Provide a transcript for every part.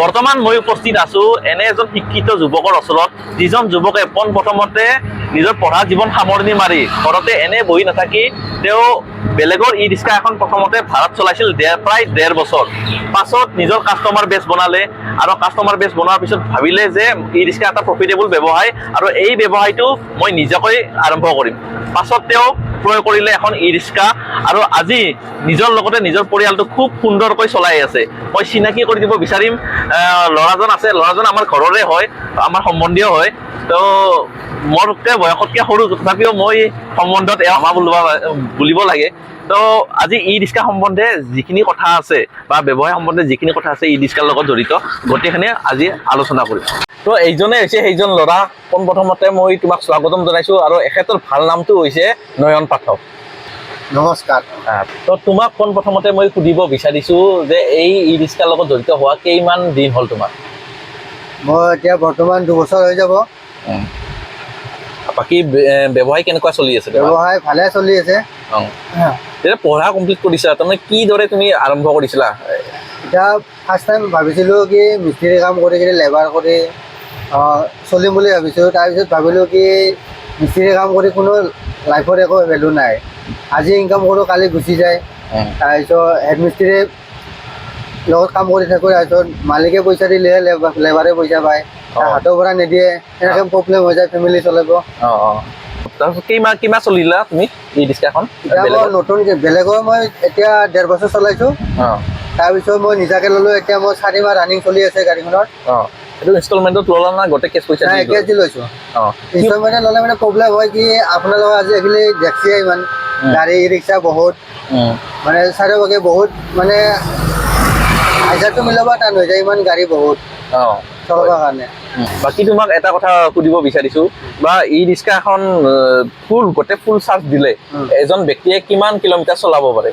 বৰ্তমান মই উপস্থিত আছোঁ এনে এজন শিক্ষিত যুৱকৰ ওচৰত, যিজন যুৱকে পোনপ্ৰথমতে নিজৰ পঢ়া জীৱন সামৰণি মাৰি ঘৰতে এনে বহি নাথাকি তেওঁ বেলেগৰ ই ৰিক্সা এখন প্ৰথমতে ভাড়াত চলাইছিল প্ৰায় 1.5 বছৰ। পাছত নিজৰ কাষ্টমাৰ বেছ বনালে আৰু কাষ্টমাৰ বেছ বনোৱাৰ পিছত ভাবিলে যে ই ৰিক্সা এটা প্ৰফিটেবল ব্যৱসায় আৰু এই ব্যৱসায়টো মই নিজাকৈ আৰম্ভ কৰিম। পাছত তেওঁ ক্ৰয় কৰিলে এখন ই ৰিক্সা আৰু আজি নিজৰ লগতে নিজৰ পৰিয়ালটো খুব সুন্দৰকৈ চলাই আছে। মই চিনাকি কৰি দিব বিচাৰিম। ল'ৰাজন আছে, ল'ৰাজন আমাৰ ঘৰৰে হয়, আমাৰ সম্বন্ধীয় হয়। তো মোতকৈ বয়সতকৈ সৰু, তথাপিও মই সম্বন্ধত এওঁ মামা বুলিব লাগে। তো আজি ই ৰিক্সা সম্বন্ধে যিখিনি কথা আছে বা ব্যৱসায় সম্বন্ধে যিখিনি কথা আছে ই ৰিক্সাৰ লগত জড়িত, গোটেইখিনি আজি আলোচনা কৰিম। তো এইজনে হৈছে সেইজন ল'ৰা। পোনপ্ৰথমতে মই তোমাক স্বাগতম জনাইছো আৰু এখেতৰ ভাল নামটো হৈছে নয়ন পাঠক। নমস্কাৰ। তো তোমাক পোনপ্ৰথমতে মই সুধিব বিচাৰিছো যে এই ই ৰিক্সাৰ লগত জড়িত হোৱা কেইমান দিন হ'ল তোমাৰ? মই এতিয়া বৰ্তমান 2 বছৰ হৈ যাব। বাকী ব্যৱসায় কেনেকুৱা চলি আছে তোমাৰ? ব্যৱসায় ভালে চলি আছে। যেতিয়া পঢ়া কমপ্লিট কৰিছা, তাৰমানে কিদৰে তুমি আৰম্ভ কৰিছিলা? এতিয়া ফাৰ্ষ্ট টাইম ভাবিছিলোঁ কি মিস্ত্ৰী কাম কৰি কিনে লেবাৰ কৰি চলিম বুলি ভাবিছিলোঁ। তাৰপিছত ভাবিলোঁ কি মিস্ত্ৰী কাম কৰি কোনো লাইফৰ একো ভেলু নাই। আজি ইনকাম কৰোঁ, কালি গুচি যায়। তাৰপিছত হেড মিস্ত্ৰীয়ে লগত কাম কৰি থাকোঁ, তাৰপিছত মালিকে পইচা দিলেহে লেবাৰে পইচা পায়। হাতৰ পৰা নিদিয়ে, এনেকৈ প্ৰব্লেম হৈ যায় ফেমিলি চলাব। অঁ অঁ তাৰপিছত কেইমাহ কিমান চলিলা তুমি ই ৰিক্সাখন? এতিয়া মই বেলেগত? নতুনকৈ বেলেগৰ মই এতিয়া 1.5 বছৰ চলাইছোঁ। তাৰপিছত মই নিজাকে ল'লোঁ। এতিয়া মই 4 মাহ ৰানিং চলি আছে গাড়ীখনৰ। অঁ, এইটো ইনষ্টলমেণ্টত ল'লা না গোটেই কেছ পইচা নাই, দি? কেছ দি লৈছোঁ। ইনষ্টলমেণ্টত ল'লে মানে প্ৰব্লেম হয় কি, আপোনালোকৰ আজিকালি দেখছিয়ে ইমান গাড়ী ই ৰিক্সা বহুত, মানে চাৰিওভাগে বহুত, মানে হাজাৰটো মিলাব টান হৈ যায়, ইমান গাড়ী বহুত চলাবৰ কাৰণে। বাকী তোমাক এটা কথা সুধিব বিচাৰিছো বা ই ৰিক্সা এখন ফুল গোটেই ফুল চাৰ্জ দিলে এজন ব্যক্তিয়ে কিমান কিলোমিটাৰ চলাব পাৰে?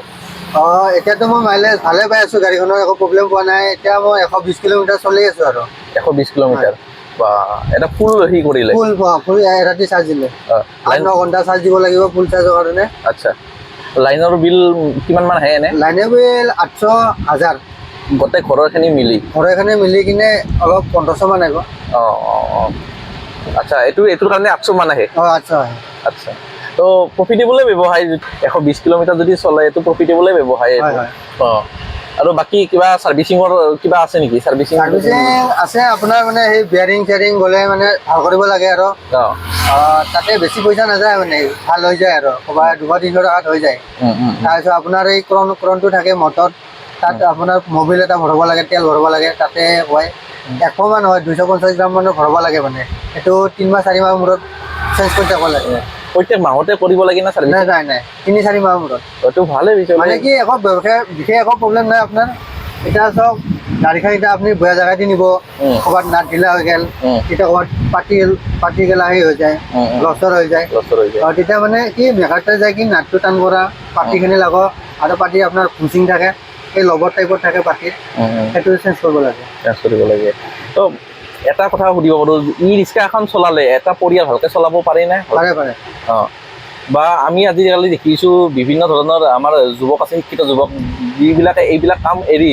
অঁ, এতিয়াতো মই মাইলেজ ভালে পাই আছোঁ গাড়ীখনৰ, একো প্ৰব্লেম পোৱা নাই। এতিয়া মই 120 কিলোমিটাৰ চলি আছোঁ আৰু। 120 কিলোমিটাৰ বা এটা ফুল সি কৰিলে? ফুল ফুল ৰাতি চাৰ্জ দিলে। আঠ লাইন 9 ঘণ্টা চাৰ্জ দিব লাগিব ফুল চাৰ্জৰ কাৰণে। আচ্ছা, লাইনৰ বিল কিমান মান আহে এনে? লাইনৰ বিল 800, 1000। গোটেই ঘৰৰখিনি মিলি? ঘৰৰখিনি মিলি কিনে অলপ 1500 মান আহিব। অঁ অঁ অঁ আচ্ছা, এইটোৰ কাৰণে 800 মান আহে? অঁ, 800 আহে। আচ্ছা, তো প্ৰফিটেবলে ব্যৱসায়। 120 কিলোমিটাৰ যদি চলে, এইটো প্ৰফিটেবলে ব্যৱসায় এইটো। হয় হয় অঁ, আৰু বাকী কিবা চাৰ্ভিচিঙৰ কিবা আছে নেকি, চাৰ্ভিচিং? চাৰ্ভিচিং আছে আপোনাৰ, মানে সেই বিয়াৰিং চিয়াৰিং গ'লে মানে ভাল কৰিব লাগে আৰু তাতে বেছি পইচা নাযায়, মানে ভাল হৈ যায় আৰু ক'ৰবাত 200-300 টকাত হৈ যায়। তাৰপিছত আপোনাৰ এই ক্ৰনটো থাকে মটৰ, তাত আপোনাৰ মবিল এটা ভৰাব লাগে, তেল ভৰাব লাগে। তাতে হয় 100 মান হয়, 250 গ্ৰাম মানৰ ভৰাব লাগে। মানে সেইটো 3 মাহ 4 মাহ মূৰত চেঞ্জ কৰি থাকিব লাগে। প্ৰত্যেক মাহতে কৰিব লাগে না চাৰ্ভিচিং? নাই নাই নাই 3-4 মাহৰ মূৰত। এইটো ভালে হৈছে। মানে কি, একো ব্যৱসায় বিশেষ একো প্ৰব্লেম নাই আপোনাৰ। এতিয়া চাওক, গাড়ীখন এতিয়া আপুনি বেয়া জেগাতে নিব, ক'ৰবাত নাট ঢিলা হৈ গ'ল, তেতিয়া ক'ৰবাত পাতি পাতি গেলা সেই হৈ যায়, উম, উম। লচৰ হৈ যায়। লচৰ হৈ যায়। তেতিয়া মানে কি, মেকাৰতে যায় কি নাটটো টান কৰা পাতিখিনি লাগ আৰু পাতি আপোনাৰ ঘুচিং থাকে, এই লবৰ টাইপৰ থাকে পাতিত, সেইটো চেঞ্জ কৰিব লাগে। চেঞ্জ কৰিব লাগে। তো এটা কথা সুধিব পাৰোঁ, ই ৰিক্সা এখন চলালে এটা পৰিয়াল ভালকে চলাব পাৰে নে? পাৰে পাৰে। অঁ, বা আমি আজিকালি দেখিছোঁ বিভিন্ন ধৰণৰ আমাৰ যুৱক আছে, শিক্ষিত যুৱক, যিবিলাকে এইবিলাক কাম এৰি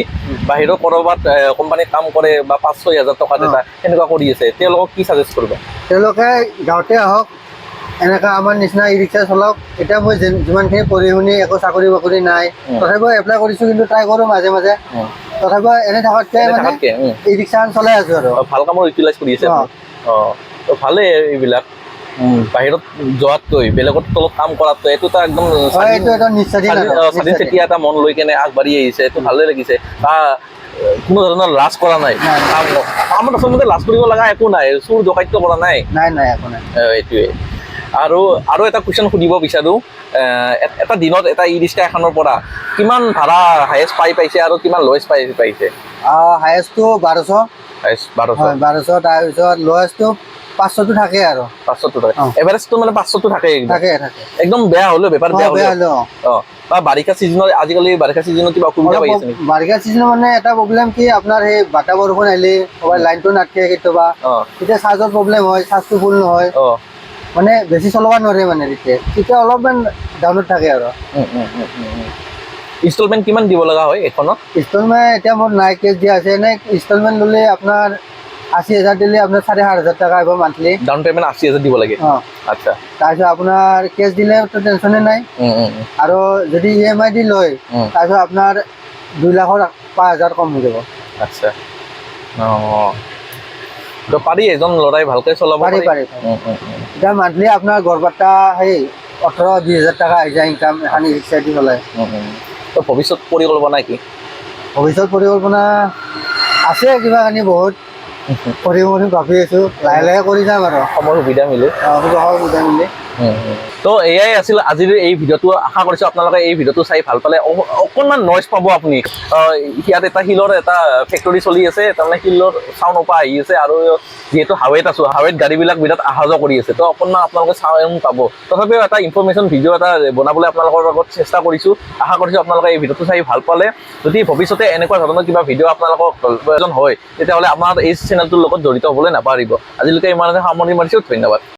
বাহিৰত ক'ৰবাত কোম্পানীত কাম কৰে বা 5-6 হাজাৰ টকাত এটা সেনেকুৱা কৰি আছে, তেওঁলোকক কি ছাজেষ্ট কৰিবা? তেওঁলোকে গাঁৱতে আহক, এনেকা আমাৰ নিচিনা ই ৰিক্সা চলাওক। এতিয়া মই যিমানখিনি পঢ়ি শুনি একো চাকৰি বাকৰি নাই, তথাপিও এপ্লাই কৰিছোঁ, কিন্তু ট্ৰাই কৰোঁ মাজে মাজে। তথাপিও এনে থকাতকৈ এনে মানে থকাতকে, ই ৰিক্সাখন চলাই আছোঁ আৰু। অ, ভাল কামত ইউটিলাইজ কৰি আছে আপুনি। অঁ, তো ভালেই এইবিলাক। বাহিৰত যোৱাতকৈ, বেলেগৰ তলত কাম কৰাতকৈ এইটো এটা একদম হয়, এইটো এটা নিশ্চাধীন আৰু স্বাধীন নিশ্চাধীন। চেতিয়া এটা মন লৈ কেনে আগবাঢ়ি আহিছে, এইটো ভালে লাগিছে। বা কোনো ধৰণৰ লাজ কৰা নাই। নাই। কামত আচলতে লাজ কৰিব লগা একো নাই, চুৰ ডকাইত কৰা নাই। নাই নাই, একো নাই। এইটোৱে। আৰু আৰু এটা কুৱেশ্যন সুধিব বিচাৰোঁ, এটা দিনত এটা ই ৰিক্সা এখনৰ পৰা কিমান ভাড়া হায়েষ্ট পাই পাইছে আৰু কিমান লৱেষ্ট পাই পাইছে? হায়েষ্টটো 1200। হায়েষ্ট 1200? হয়, 1200। তাৰপিছত লৱেষ্টটো 500টো থাকে আৰু। 500টো থাকে? অ। এভাৰেজটো মানে 500টো থাকে একদম? থাকে থাকে। একদম বেয়া হ'লেও, বেপাৰ বেয়া বেয়া হ'লেও? হ'লেও, অ। অ, বা বাৰিষা চিজনত, আজিকালি বাৰিষা চিজনত কিবা অসুবিধা অলপ পাই আছে নেকি? বাৰিষা চিজনত মানে এটা প্ৰব্লেম কি, আপোনাৰ সেই বাটা বৰষুণ আহিলে ক'ৰবাত লাইনটো নাথাকে কেতিয়াবা, তেতিয়া চাৰ্জৰ প্ৰব্লেম হয়, চাৰ্জটো ফুল নহয়, মানে বেছি চলাব নোৱাৰে, মানে তেতিয়া তেতিয়া অলপমান ডাউনত থাকে আৰু। উম, উম, উম, উম, উম। ইনষ্টলমেণ্ট কিমান দিব লগা হয় এইখনত? ইনষ্টলমেণ্ট এতিয়া মোৰ নাই, কেছ দিয়া আছে। এনে ইনষ্টলমেণ্ট ল'লে আপোনাৰ 80,000 দিলে আপোনাৰ 7,500 টকা আহিব মান্থলি। ডাউন পে'মেণ্ট 80,000 দিব লাগে? অঁ। তাৰপিছত আপোনাৰ কেছ দিলেতো টেনশ্যনে নাই। উম, উম, উম, আৰু যদি ইএমআই দি লয়, তাৰপিছত আপোনাৰ 2 লাখৰ 5 হাজাৰ কম হৈ যাব। আচ্ছা, অঁ, তো পাৰি, এজন ল'ৰাই ভালকে চলাব? পাৰি, পাৰি। উম, উম, উম। এতিয়া মান্থলি আপোনাৰ গড়পাট্টা সেই 18-20 হাজাৰ টকা আহি যায় ইনকাম এখন ই ৰিক্সা দি চলাই। উম, উম। তো ভৱিষ্যত পৰিকল্পনা কি? ভৱিষ্যত পৰিকল্পনা আছে, কিবা কানি বহুত কৰিম কৰিম ভাবি আছো, লাহে লাহে কৰি যাম আৰু। সময় সুবিধা মিলে। সুবিধা মিলি। তো এয়াই আছিল আজিৰ এই ভিডিঅ'টো। আশা কৰিছোঁ আপোনালোকে এই ভিডিঅ'টো চাই ভাল পালে। অকণমান নইজ পাব আপুনি। ইয়াত এটা শিলৰ এটা ফেক্টৰী চলি আছে, তাৰমানে শিলৰ চাউণ্ডৰ পৰা আহি আছে আৰু যিহেতু হাৱেত আছোঁ, হাৱেত গাড়ীবিলাক বিৰাট অহা যোৱা কৰি আছে, তো অকণমান আপোনালোকে চাউণ্ড পাব। তথাপিও এটা ইনফৰমেশ্যন ভিডিঅ' এটা বনাবলৈ আপোনালোকৰ লগত চেষ্টা কৰিছোঁ। আশা কৰিছোঁ আপোনালোকে এই ভিডিঅ'টো চাই ভাল পালে। যদি ভৱিষ্যতে এনেকুৱা ধৰণৰ কিবা ভিডিঅ' আপোনালোকক প্ৰয়োজন হয়, তেতিয়াহ'লে আমাৰ এই চেনেলটোৰ লগত জড়িত হ'বলৈ নাপাহৰিব। আজিলৈকে ইমানতে সামৰণি মাৰিছোঁ। ধন্যবাদ।